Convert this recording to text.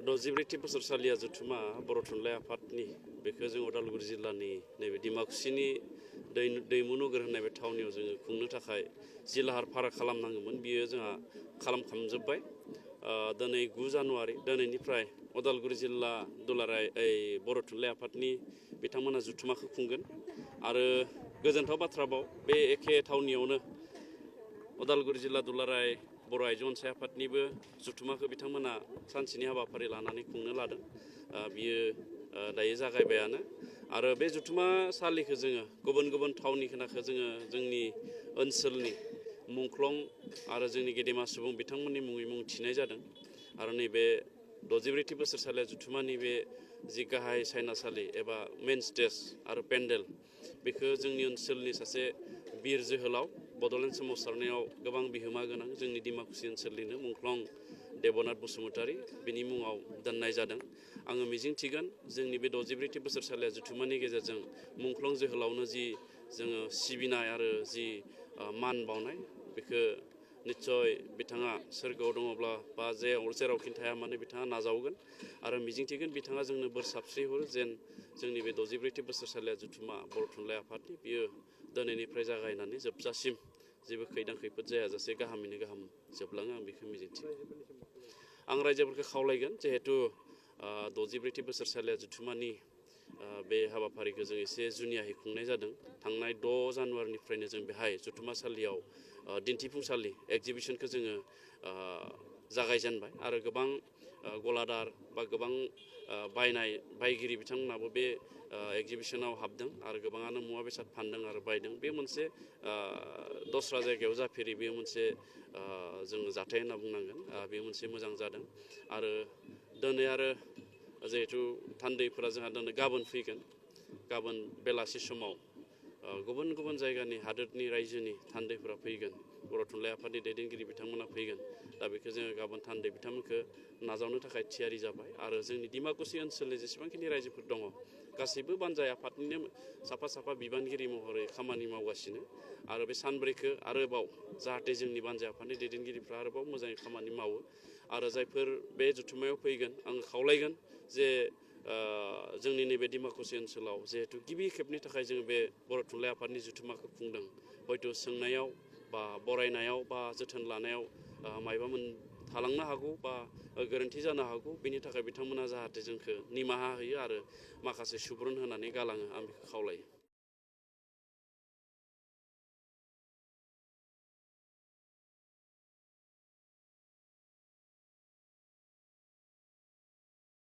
दजिब्रैथि बोसोरसालिया जथुमा बर' थुनलाइ आफादनि बेखौ जों उदालगुरि जिल्लानि नैबे डिमाकुसिनि दैमु नोगोर होननाय बे थावनियाव जोङो खुंनो थाखाय जि लाहार फाहार खालामनांगौमोन बियो जोंहा खालामखांजोब्बाय। दिनै 9 जानुवारि दिनैनिफ्राय उदालगुरि जिल्ला दुलाराय बर' थुनलाइ आफादनि बिथांमोना जथुमाखौ खुंगोन आरो गोजोनथाव बाथ्राबाव बे एखे थावनियावनो उदालगुरि जिल्ला दुलाराय बर' आइजो अनसाय आफादनिबो जथुमाखौ बिथांमोना सानसेनि हाबाफारि लानानै खुंनो लादों। बियो दायो जागायबायानो आरो बे जथुमासालिखौ जोङो गुबुन गुबुन थावनि खोनाखौ जोङो जोंनि ओनसोलनि मुंख्लं आरो जोंनि गेदेमा सुबुं बिथांमोननि मुङै मुं थिनाय जादों आरो नैबे 63थि बोसोरसालिया जथुमानि बे जि गाहाय सायनासालि एबा मेन स्टेज आरो पेन्डेल बेखौ जोंनि ओनसोलनि सासे बिर जोहोलाव बड'लेण्ड सोमावसारनायाव गोबां बिहोमा गोनां जोंनि डिमाकुसि ओनसोलनिनो मुंख्लं देबनाथ बसुमतारी बिनि मुङाव दोननाय जादों। आङो मिजिंथिगोन जोंनि बे 63थि बोसोरसालिया जथुमानि गेजेरजों मुंख्लं जोहोलावनो जि जोङो सिबिनाय आरो जि मान बावनाय बेखौ निस्सय बिथाङा सोरगोआव दङब्ला बा जेरावखि थाया मानो बिथाङा नाजावगोन आरो मिजिंथिगोन बिथाङा जोंनो बोर साबस्रिहरो जेन जोंनि बे 63थि बोसोरसालिया जथुमा बर' थुनलाइ आफादनि बियो दिनैनिफ्राय जागायनानै जोबजासिम जेबो खैदां खैफोद जायाजासे गाहामैनो गाहाम जोबलाङो आं बेखौ मिजिंथियो। आं रायजोफोरखौ खावलायगोन जिहेतु 63थि बोसोरसालिया जथुमानि बे हाबाफारिखौ जों एसे जुनियायै खुंनाय जादों। थांनाय 6 जानुवारिनिफ्रायनो जों बेहाय जथुमासालियाव दिन्थिफुंसालि एक्जिबिसनखौ जोङो जागायजेनबाय आरो गोबां गलादार बा गोबां बायगिरि बिथांमोनाबो बे एक्जिबिसनाव हाबदों आरो गोबाङानो मुवा बेसाद फानदों आरो बायदों। बे मोनसे दस्रा जायगायाव जाफेरि बे मोनसे जोङो जाथाय होनना बुंनांगोन। बे मोनसे मोजां जादों आरो दिनै आरो जिहेथु थान्दैफोरा जोंहा दिनै गाबोन फैगोन गाबोन बेलासि समाव गुबुन गुबुन जायगानि हादोरनि रायजोनि थान्दैफोरा फैगोन बर' थुनलाइ आफादनि दैदेनगिरि बिथांमोना फैगोन। दा बेखौ जोङो गाबोन थान्दै बिथांमोनखौ नाजावनो थाखाय थियारि जाबाय आरो जोंनि डिमाकुसि ओनसोलनि जेसेबांखिनि रायजोफोर दङ गासैबो बानजाय आफादनिनो साफा साफा बिबानगिरि महरै खामानि मावगासिनो आरो बे सानब्रैखौ आरोबाव जाहाथे जोंनि बानजाय आफादनि दैदेनगिरिफ्रा आरोबाव मोजाङै खामानि मावो आरो जायफोर बे जथुमायाव फैगोन आं खावलायगोन जे जोंनि नैबे डिमाकुसि ओनसोलाव जिहेतु गिबि खेबनि थाखाय जोङो बे बर' थुनलाइ आफादनि जथुमाखौ खुंदों हयथ' सोंनायाव बा बरायनायाव बा जोथोन लानायाव मायबा थालांनो हागौ बा गोरोन्थि जानो हागौ बेनि थाखाय बिथांमोना जाहाथे जोंखौ निमाहा होयो आरो माखासे सुबुरुन होनानै गालाङो आं बेखौ खावलायो।